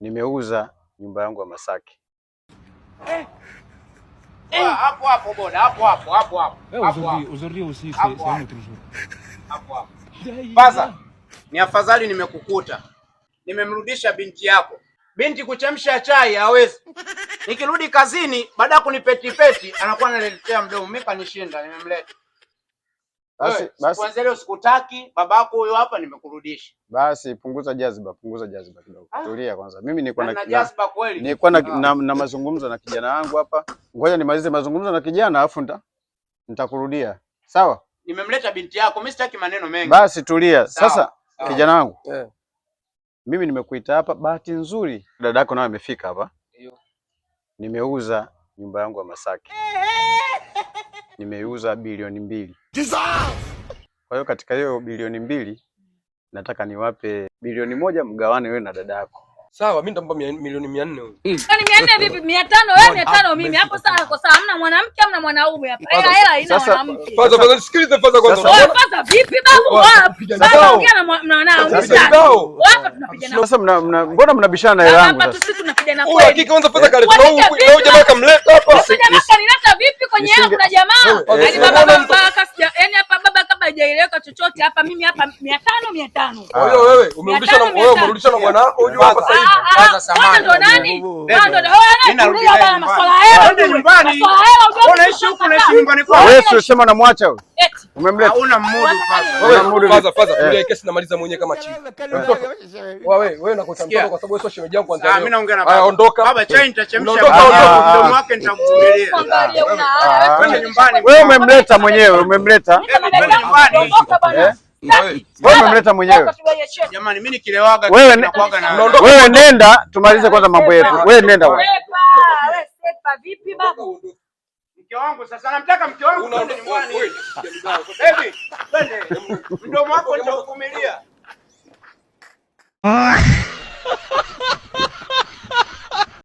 Nimeuza nyumba yangu ya Masaki. Hapo hapo boda, hapo hapo hapo hapo. Eh, Hapo aujourd'hui, hapo. aujourd'hui aussi, Hapo c'est un hapo. autre jour. Hapo hapo. Faza, ni afadhali nimekukuta. Nimemrudisha binti yako. Binti kuchemsha chai hawezi. Nikirudi kazini baada ya kunipetipeti anakuwa ananiletea mdomo. Mimi kanishinda, nimemleta. Basi Wewe, basi kuanzia leo sikutaki, babako huyo hapa nimekurudisha. Basi punguza jazba, punguza jazba kidogo. Ah. Tulia kwanza. Mimi nilikuwa Na na, na na, jazba kweli. nilikuwa na, Ah. na mazungumzo na kijana wangu hapa. Ngoja nimalize mazungumzo na kijana alafu nitakurudia. Sawa? Nimemleta binti yako, mimi sitaki maneno mengi. Basi tulia. Sawa, Sasa sawa. kijana wangu, Eh. mimi nimekuita hapa, bahati nzuri dadako naye amefika hapa. Ndio. Nimeuza nyumba yangu ya Masaki. Nimeiuza bilioni 2. Kwa hiyo katika hiyo bilioni 2 nataka niwape bilioni 1 mgawane wewe na dada yako. Sawa, mimi nitampa milioni 400 huyu. Yaani 400 vipi? 500 wewe, 500 mimi. Hapo sawa kwa sawa. Hamna mwanamke, hamna mwanaume hapa. Hela hela haina mwanamke. Faza, faza, sikiliza faza kwanza. Sasa- Wewe faza vipi babu? Wewe Piga baba bao. ongea na mwanao. Sasa- Mimi Bao. hapa tunapigana. Sasa mbona mnabishana na hela yangu Hapa sasa? sisi tunapigana Huyu kweli. hakika kwanza faza kaleta Wakike huyu vipi na huyu jamaa kamleta hapa. Huyu jamaa kanileta vipi kwenye hela kuna jamaa? Wewe, Yaani eh, baba eh, baba kasija, yaani hapa baba kama hajaeleweka chochote hapa mimi hapa 500 500. Kwa hiyo wewe umerudisha na 500, wewe umerudisha na bwana wako huyu hapa sasa hivi. Ah, ah, Faza, samahani. Kwanza ndo nani? Kwanza ndo Mimi wewe narudi nani? naye Bana nyumbani. masuala hela Twende ujue. nyumbani. Masuala hela ujue. Wewe unaishi huku, unaishi nyumbani kwako. Wewe si usema namwacha huyu. Eti. Umemleta. Hauna mudu faza. Wewe Unamudu faza faza, Eh. tulia kesi namaliza mwenyewe kama chifu. Wewe wewe nakuta Sikia. mtoto kwa sababu wewe sio shemeji yangu kwanza. Ah, leo. mimi naongea na Haya, baba. ondoka. Baba, chai nitachemsha. Unaondoka, Baba, ondoka. mdomo wake nitamvumilia. Angalia una Ah. Twende nyumbani. Wewe umemleta mwenyewe, umemleta. Twende nyumbani. Ondoka bwana. Eh? Wewe Wewe umemleta mwenyewe. Jamani, mimi nikilewaga Wewe nakuaga na Unaondoka. Wewe nenda tumalize kwanza mambo yetu. Wewe nenda bwana. Sepa, wewe sepa vipi babu? Mke wangu sasa, namtaka mke wangu, twende Unaondoka. nyumbani. Wewe. Baby, twende. Mdomo wako nitauvumilia.